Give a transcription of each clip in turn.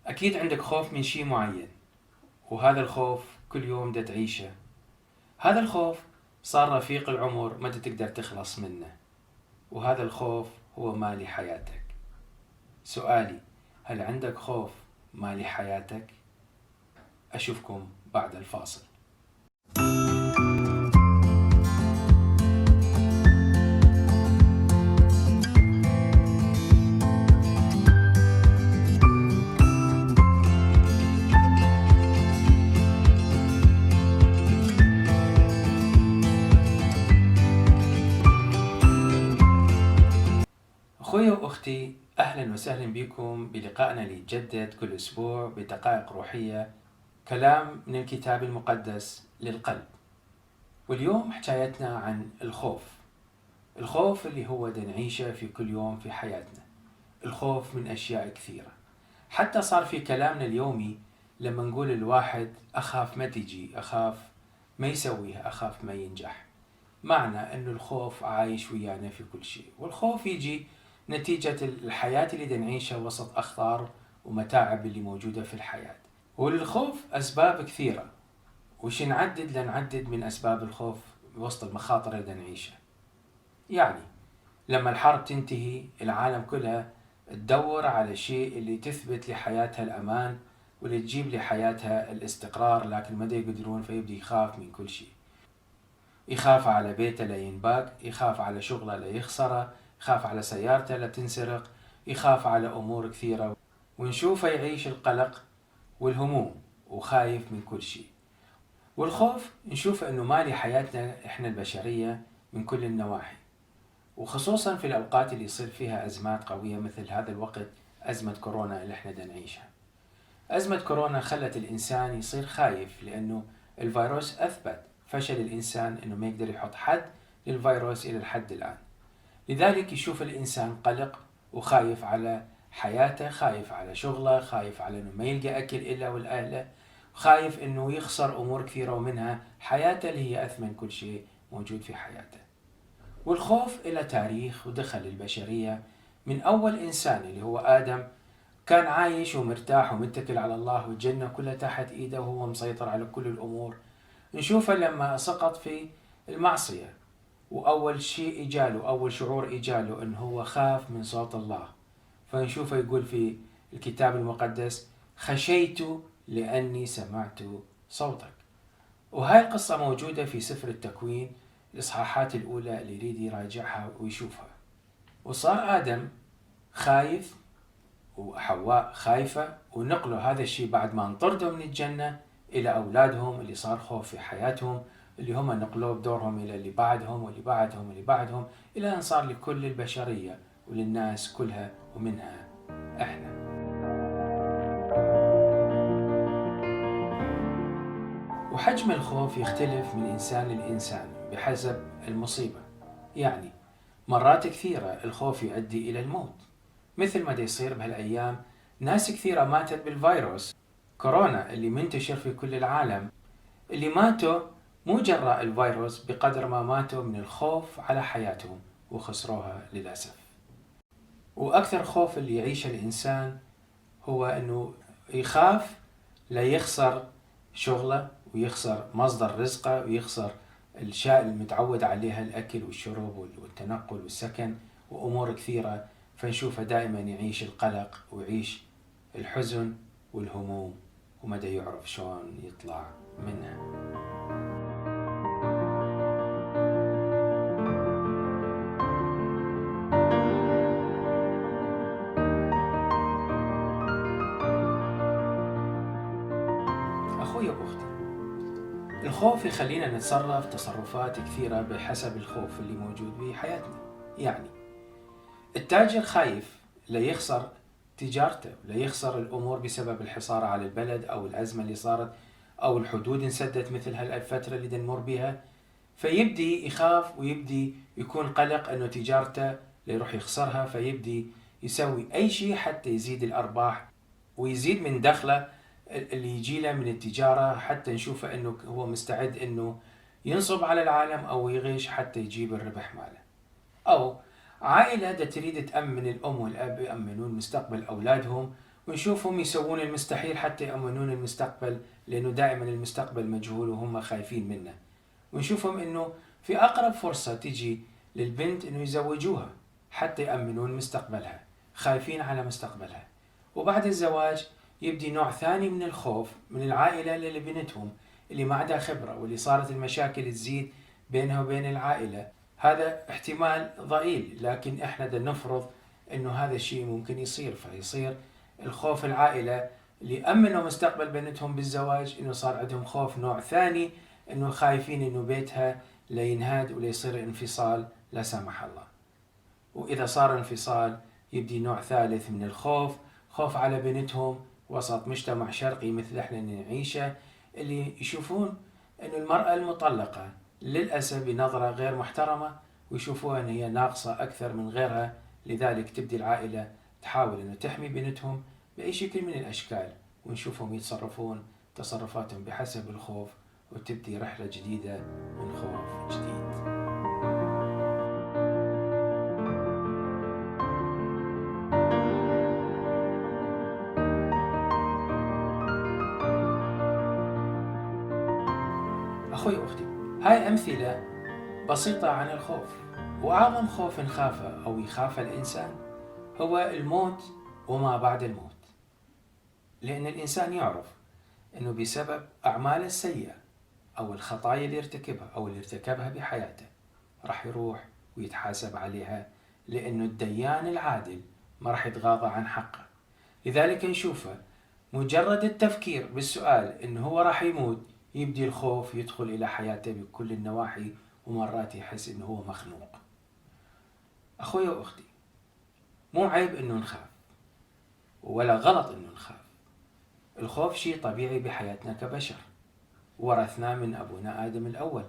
أكيد عندك خوف من شي معين، وهذا الخوف كل يوم دا تعيشه. هذا الخوف صار رفيق العمر ما تقدر تخلص منه، وهذا الخوف هو مالي حياتك. سؤالي، هل عندك خوف مالي حياتك؟ أشوفكم بعد الفاصل. أخوي وأختي، أهلا وسهلا بكم بلقائنا اللي يتجدد كل أسبوع بدقائق روحية، كلام من الكتاب المقدس للقلب. واليوم حكايتنا عن الخوف. الخوف اللي هو دا نعيشه في كل يوم في حياتنا. الخوف من أشياء كثيرة، حتى صار في كلامنا اليومي لما نقول الواحد أخاف ما تجي، أخاف ما يسويها، أخاف ما ينجح. معنى أن الخوف عايش ويانا في كل شيء، والخوف يجي نتيجة الحياة اللي دا نعيشها وسط أخطار ومتاعب اللي موجودة في الحياة. وللخوف أسباب كثيرة، وش نعدد من أسباب الخوف وسط المخاطر اللي دا نعيشها. يعني لما الحرب تنتهي العالم كلها تدور على الشيء اللي تثبت لحياتها الأمان واللي تجيب لحياتها الاستقرار، لكن ما يقدرون، فيبدي يخاف من كل شيء. يخاف على بيته لا ينباك، يخاف على شغله لا يخسره، يخاف على سيارته لا تنسرق، يخاف على أمور كثيرة، ونشوفه يعيش القلق والهموم وخايف من كل شيء. والخوف نشوف أنه مالي حياتنا إحنا البشرية من كل النواحي، وخصوصا في الأوقات اللي يصير فيها أزمات قوية مثل هذا الوقت، أزمة كورونا اللي إحنا دا نعيشها. أزمة كورونا خلت الإنسان يصير خايف، لأنه الفيروس أثبت فشل الإنسان أنه ما يقدر يحط حد للفيروس إلى الحد الآن. لذلك يشوف الإنسان قلق وخايف على حياته، خايف على شغله، خايف على أنه ما يلقى أكل إلا والأهله، خايف أنه يخسر أمور كثيرة، ومنها حياته اللي هي أثمن كل شيء موجود في حياته. والخوف إلى تاريخ ودخل البشرية من أول إنسان اللي هو آدم، كان عايش ومرتاح ومتكل على الله، والجنة كلها تحت إيده وهو مسيطر على كل الأمور. نشوفه لما سقط في المعصية، وأول شيء إجاله، أول شعور إجاله أنه هو خاف من صوت الله. فنشوفه يقول في الكتاب المقدس: خشيت لأني سمعت صوتك. وهاي القصة موجودة في سفر التكوين الإصحاحات الأولى اللي يريد يراجعها ويشوفها. وصار آدم خايف وحواء خايفة، ونقلوا هذا الشيء بعد ما انطردوا من الجنة إلى أولادهم اللي صار خوف في حياتهم، اللي هم نقلوه بدورهم إلى اللي بعدهم واللي بعدهم واللي بعدهم، إلى أن صار لكل البشرية وللناس كلها، ومنها إحنا. وحجم الخوف يختلف من إنسان لإنسان بحسب المصيبة. يعني مرات كثيرة الخوف يؤدي إلى الموت، مثل ما يصير بهالأيام ناس كثيرة ماتت بالفيروس كورونا اللي منتشر في كل العالم. اللي ماتوا مو جراء الفيروس بقدر ما ماتوا من الخوف على حياتهم وخسروها للأسف. وأكثر خوف اللي يعيشه الإنسان هو أنه يخاف لا يخسر شغله، ويخسر مصدر رزقه، ويخسر الأشياء المتعود عليها، الأكل والشرب والتنقل والسكن وأمور كثيرة. فنشوفه دائما يعيش القلق ويعيش الحزن والهموم، ومدى يعرف شلون يطلع منها. أخوي وأختي، الخوف يخلينا نتصرف تصرفات كثيرة بحسب الخوف اللي موجود بحياتنا. يعني التاجر خايف لا يخسر تجارته، لا يخسر الأمور بسبب الحصار على البلد أو الأزمة اللي صارت، أو الحدود انسدت مثل هالفترة اللي نمر بها. فيبدي يخاف ويبدي يكون قلق أنه تجارته يروح يخسرها، فيبدي يسوي أي شيء حتى يزيد الأرباح ويزيد من دخله اللي يجي له من التجارة، حتى نشوفه أنه هو مستعد أنه ينصب على العالم أو يغش حتى يجيب الربح ماله. أو عائلة تريد تأمن، الأم والأب يأمنون مستقبل أولادهم ونشوفهم يسوون المستحيل حتى يأمنون المستقبل، لأنه دائما المستقبل مجهول وهم خايفين منه. ونشوفهم أنه في أقرب فرصة تجي للبنت أنه يزوجوها حتى يأمنون مستقبلها، خايفين على مستقبلها. وبعد الزواج يبدي نوع ثاني من الخوف من العائلة لبنتهم اللي ما عندها خبرة، واللي صارت المشاكل تزيد بينها وبين العائلة. هذا احتمال ضئيل، لكن احنا بدنا نفرض انه هذا الشيء ممكن يصير، فيصير الخوف العائلة اللي أمنوا مستقبل بنتهم بالزواج انه صار عندهم خوف نوع ثاني، انه خايفين انه بيتها لا ينهد ولا يصير انفصال لا سمح الله. وإذا صار انفصال يبدي نوع ثالث من الخوف، خوف على بنتهم وسط مجتمع شرقي مثل احنا نعيشه، اللي يشوفون أن المرأة المطلقة للأسف بنظرة غير محترمة، ويشوفوها أن هي ناقصة أكثر من غيرها. لذلك تبدي العائلة تحاول أن تحمي بنتهم بأي شكل من الأشكال، ونشوفهم يتصرفون تصرفاتهم بحسب الخوف، وتبدي رحلة جديدة من خوف جديد. أخوي وأختي، هاي أمثلة بسيطة عن الخوف. وأعظم خوف نخافه أو يخاف الإنسان هو الموت وما بعد الموت، لأن الإنسان يعرف أنه بسبب أعماله السيئة أو الخطايا اللي ارتكبها أو اللي ارتكبها بحياته راح يروح ويتحاسب عليها، لأنه الديان العادل ما راح يتغاضى عن حقه. لذلك نشوفه مجرد التفكير بالسؤال أنه هو راح يموت يبدي الخوف يدخل إلى حياته بكل النواحي، ومرات يحس أنه هو مخنوق. أخوي وأختي، مو عيب أنه نخاف ولا غلط أنه نخاف. الخوف شيء طبيعي بحياتنا كبشر، ورثناه من أبونا آدم الأول.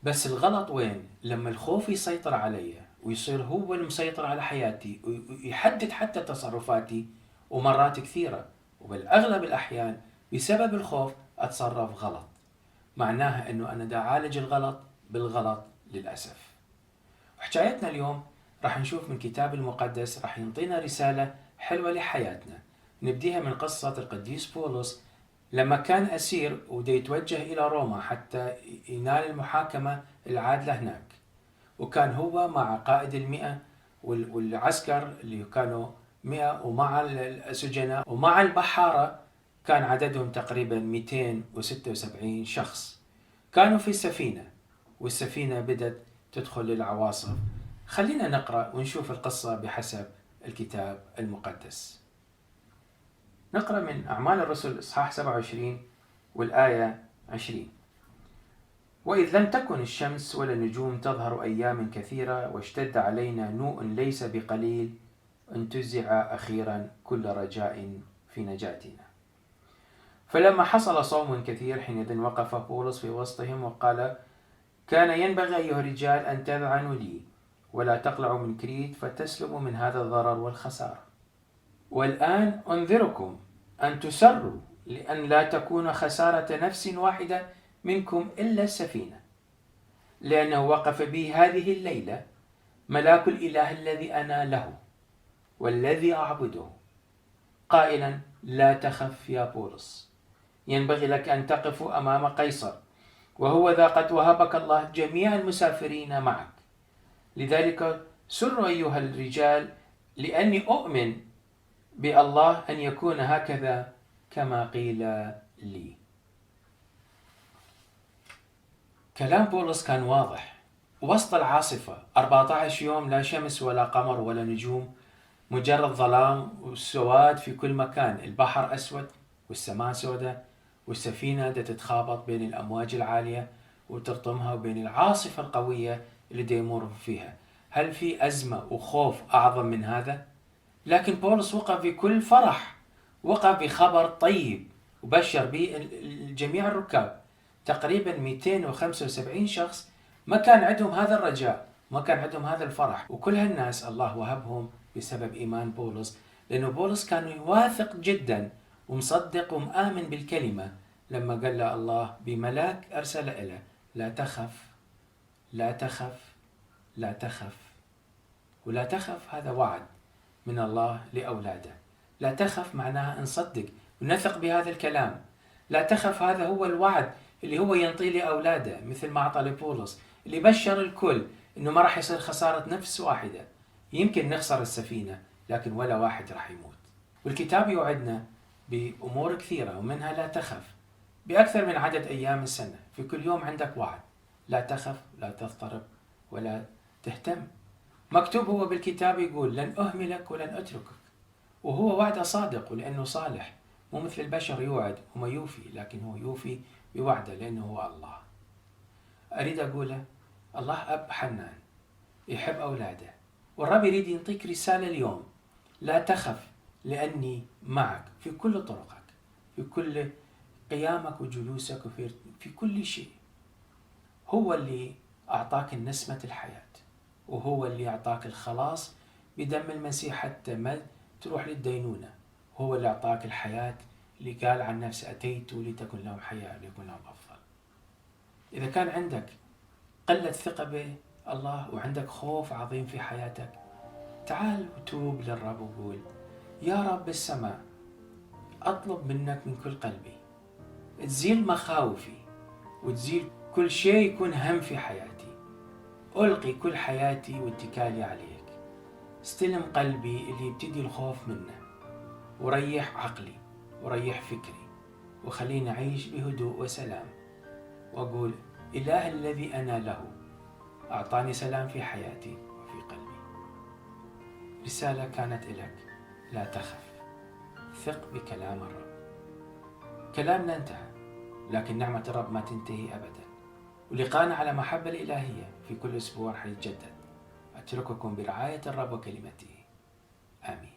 بس الغلط وين؟ لما الخوف يسيطر علي ويصير هو المسيطر على حياتي ويحدد حتى تصرفاتي، ومرات كثيرة وبالأغلب الأحيان بسبب الخوف أتصرف غلط. معناها أنه أنا دا أعالج الغلط بالغلط للأسف. وحكايتنا اليوم راح نشوف من كتاب المقدس راح ينطينا رسالة حلوة لحياتنا. نبديها من قصة القديس بولس لما كان أسير ودا يتوجه إلى روما حتى ينال المحاكمة العادلة هناك، وكان هو مع قائد 100 والعسكر اللي كانوا 100 ومع السجناء ومع البحارة كان عددهم تقريبا 276 شخص. كانوا في السفينة، والسفينة بدت تدخل للعواصف. خلينا نقرأ ونشوف القصة بحسب الكتاب المقدس. نقرأ من أعمال الرسل إصحاح 27 والآية 20: وإذ لم تكن الشمس ولا النجوم تظهر أيام كثيرة، واشتد علينا نوء ليس بقليل، انتزع أخيرا كل رجاء في نجاتنا. فلما حصل صوم كثير حينئذ وقف بولس في وسطهم وقال: كان ينبغي أيها الرجال أن تذعنوا لي ولا تقلعوا من كريت فتسلموا من هذا الضرر والخسارة. والآن أنذركم أن تسروا، لأن لا تكون خسارة نفس واحدة منكم إلا السفينة، لأنه وقف بي هذه الليلة ملاك الإله الذي أنا له والذي أعبده، قائلا: لا تخف يا بولس، ينبغي لك أن تقف أمام قيصر، وهو ذا قد وهبك الله جميع المسافرين معك. لذلك سروا أيها الرجال، لأني أؤمن بالله أن يكون هكذا كما قيل لي. كلام بولس كان واضح. وسط العاصفة 14 يوم لا شمس ولا قمر ولا نجوم، مجرد ظلام وسواد في كل مكان. البحر أسود والسماء سوداء، والسفينة تتخابط بين الأمواج العالية وترطمها وبين العاصفة القوية اللي يمر فيها. هل في أزمة وخوف أعظم من هذا؟ لكن بولس وقف بكل فرح، وقف بخبر طيب وبشر به جميع الركاب. تقريبا 275 شخص ما كان عندهم هذا الرجاء، ما كان عندهم هذا الفرح، وكل هالناس الله وهبهم بسبب إيمان بولس، لأنه بولس كان واثق جدا ومصدق ومآمن بالكلمة لما قال له الله بملاك أرسل إله: لا تخف، لا تخف، لا تخف. ولا تخف هذا وعد من الله لأولاده. لا تخف معناها نصدق ونثق بهذا الكلام. لا تخف هذا هو الوعد اللي هو ينطيه لأولاده، مثل ما أعطى لبولس اللي بشر الكل إنه ما راح يصير خسارة نفس واحدة. يمكن نخسر السفينة لكن ولا واحد راح يموت. والكتاب يوعدنا بأمور كثيرة ومنها لا تخف بأكثر من عدد أيام السنة. في كل يوم عندك وعد، لا تخف، لا تضطرب، ولا تهتم. مكتوب هو بالكتاب يقول لن أهملك ولن أتركك، وهو وعده صادق ولأنه صالح، مو مثل البشر يوعد وما يوفي، لكن هو يوفي بوعده لأنه هو الله. أريد أقوله الله أب حنان يحب أولاده، والرب يريد ينطيك رسالة اليوم: لا تخف لأني معك في كل طرقك، في كل قيامك وجلوسك، وفي كل شيء. هو اللي أعطاك النسمة الحياة، وهو اللي أعطاك الخلاص بدم المسيح حتى ما تروح للدينونة. هو اللي أعطاك الحياة اللي قال عن نفسه أتيت لتكن لهم حياة ليكون لهم أفضل. إذا كان عندك قلة ثقة بالله وعندك خوف عظيم في حياتك، تعال وتوب للرب وقول: يا رب السماء، أطلب منك من كل قلبي تزيل مخاوفي وتزيل كل شيء يكون هم في حياتي. ألقي كل حياتي واتكالي عليك. استلم قلبي اللي يبتدي الخوف منه، وريح عقلي وريح فكري، وخليني أعيش بهدوء وسلام، وأقول: إله الذي أنا له أعطاني سلام في حياتي وفي قلبي. رسالة كانت إلك: لا تخف، ثق بكلام الرب. كلامنا انتهى، لكن نعمة الرب ما تنتهي أبدا، ولقانا على محبة الإلهية في كل أسبوع حيتجدد. أترككم برعاية الرب وكلمته. آمين.